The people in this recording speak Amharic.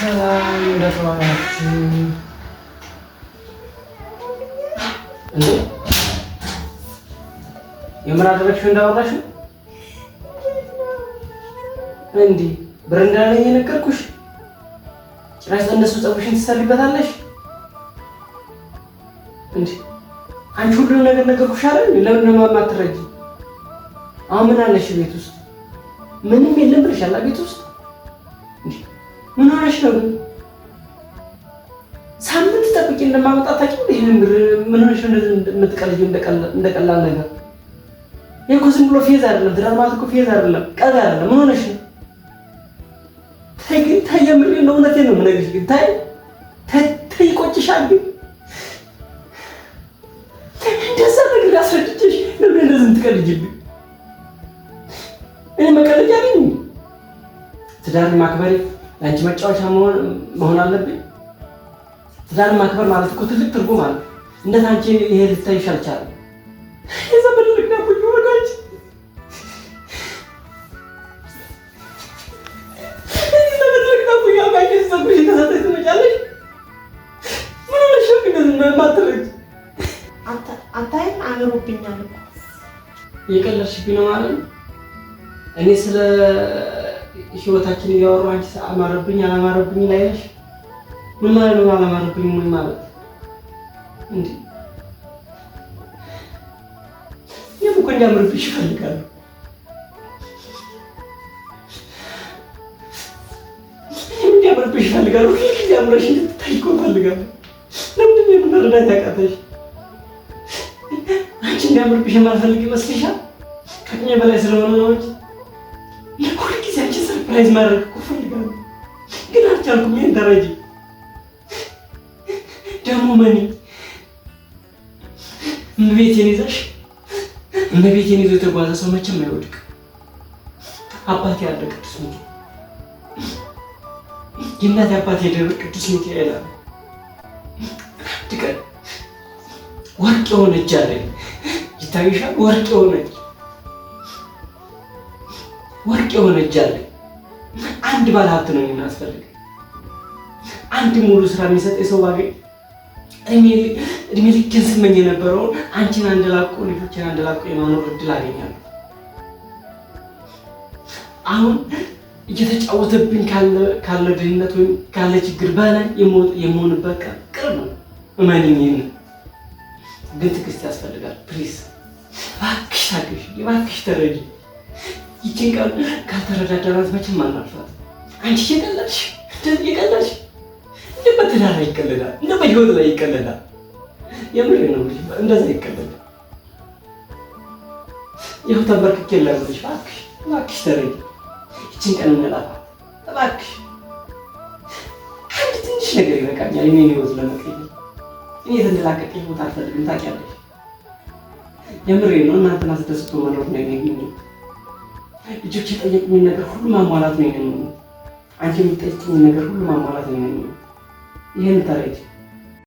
ሰላም እንዴት ዋላችሁ? እንዴ የምን አደረግሽው? እንዳወራሽው እንዴ ብር እንዳለኝ የነገርኩሽ፣ ጭራሽ እነሱ ፀጉርሽን ትሰሪበታለሽ እንዴ? አንቺ ሁሉንም ነገር ነገርኩሽ አይደል? ለምን ነው የማትረጂ? አሁን ምን አለሽ ቤት ውስጥ? ምንም የለም ብለሻል ቤት ውስጥ። ምን ሆነሽ ነው ግን? ሳምንት ጠብቄ እንደማመጣ ታውቂያለሽ? ይሄንን ብር ምን ሆነሽ ነው እንደዚህ የምትቀልጂው? እንደቀላል ነገር። ይሄ እኮ ዝም ብሎ ፌዝ አይደለም። ትዳር ማለት እኮ ፌዝ አይደለም፣ ቀልድ አይደለም። ምን ሆነሽ ነው? ተይ ግን ተይ፣ የምሬን ነው፣ እውነቴን ነው የምነግርሽ። ግን ተይ ተይ ተይ፣ ይቆጭሻል። ግን እንደዛ ነገር አስረድቼሽ ለምን እንደዚህ የምትቀልጂብኝ? እኔ መቀለጃ ነኝ? ትዳርን ማክበር ለአንቺ መጫወቻ መሆን አለብኝ? ትዳርን ማክበር ማለት እኮ ትልቅ ትርጉም አለ። እንዴት አንቺ ይሄ ልታይሽ አልቻለም? የዘመድ ልክ ወጋች አታይም? አምሮብኛል እኮ። እየቀለድሽብኝ ነው ማለት ነው። እኔ ስለ ህይወታችን እያወራሁ አንቺ አማረብኝ አላማረብኝ ላይ ነሽ። ምን ማለት ነው አላማረብኝ? ምን ማለት እንዴ? እኔም እኮ እንዲያምርብሽ እፈልጋለሁ። እኔም እንዲያምርብሽ እፈልጋለሁ። ሁልጊዜ አምረሽ እንድትታይ እኮ እፈልጋለሁ። ለምንድን ነው የምንረዳት ያቃተሽ? አንቺ እንዲያምርብሽ የማልፈልግ ይመስልሻል? ከአቅሜ በላይ ስለሆነ ነው እንጂ ሁልጊዜ አንቺን surprise ማድረግ እኮ እፈልጋለሁ፣ ግን አልቻልኩም። ይሄን ተረጂ። ደግሞ መኒ እመቤቴን ይዘሽ እመቤቴን ይዞ የተጓዘ ሰው መቼም አይወድቅ። አባቴ ያለ ቅዱስ ሚካኤል፣ የእናቴ አባቴ ደብር ቅዱስ ሚካኤል አለ። አንድ ቀን ወርቅ የሆነ እጅ አለኝ፣ ይታይሻል። ወርቅ የሆነ እጅ፣ ወርቅ የሆነ እጅ አለኝ። አንድ ባለ ሀብት ነው የሚያስፈልግ። አንድ ሙሉ ስራ የሚሰጥ የሰው ባገኝ እድሜ ልኬን ስመኝ የነበረውን አንቺን አንድ ላቆ ልጆችን አንድ ላቆ የማኖር እድል አገኛለሁ። አሁን እየተጫወተብኝ ካለ ድህነት ወይም ካለ ችግር በላይ የምሆንበት ቀን ቅርብ ነው። እመኒኝ። ይህንን ግን ትዕግስት ያስፈልጋል። Please እባክሽ ታገሽ፣ እባክሽ ተረጂ። ይችን ቀን ካልተረዳዳናት መቼም አናልፋት። አንቺ እየቀለድሽ እንደዚህ እየቀለድሽ፣ እንደ በትዳር ላይ ይቀለዳል፣ እንደ በህይወት ላይ ይቀለዳል። የምሬን ነው፣ እንደዛ ይቀለዳል። ይኸው ተንበርክኬ ለምንሽ፣ እባክሽ እባክሽ ተረጂ። ይችን ቀን እንላፋት እባክሽ። አንድ ትንሽ ነገር ይበቃኛል የኔን ህይወት ለመቀየር። እኔ የተንደላቀቀ ህይወት አልፈልግም፣ ታውቂያለሽ። የምሬን ነው። እናንተን አስደስቶ መኖር ነው የኔ ምኞት። ልጆች የጠየቁኝን ነገር ሁሉ ማሟላት ነው የኔ ምኞት። አንቺ የምትጠይቂኝን ነገር ሁሉ ማሟላት ነው የኔ ምኞት። ይህን ተረጂ።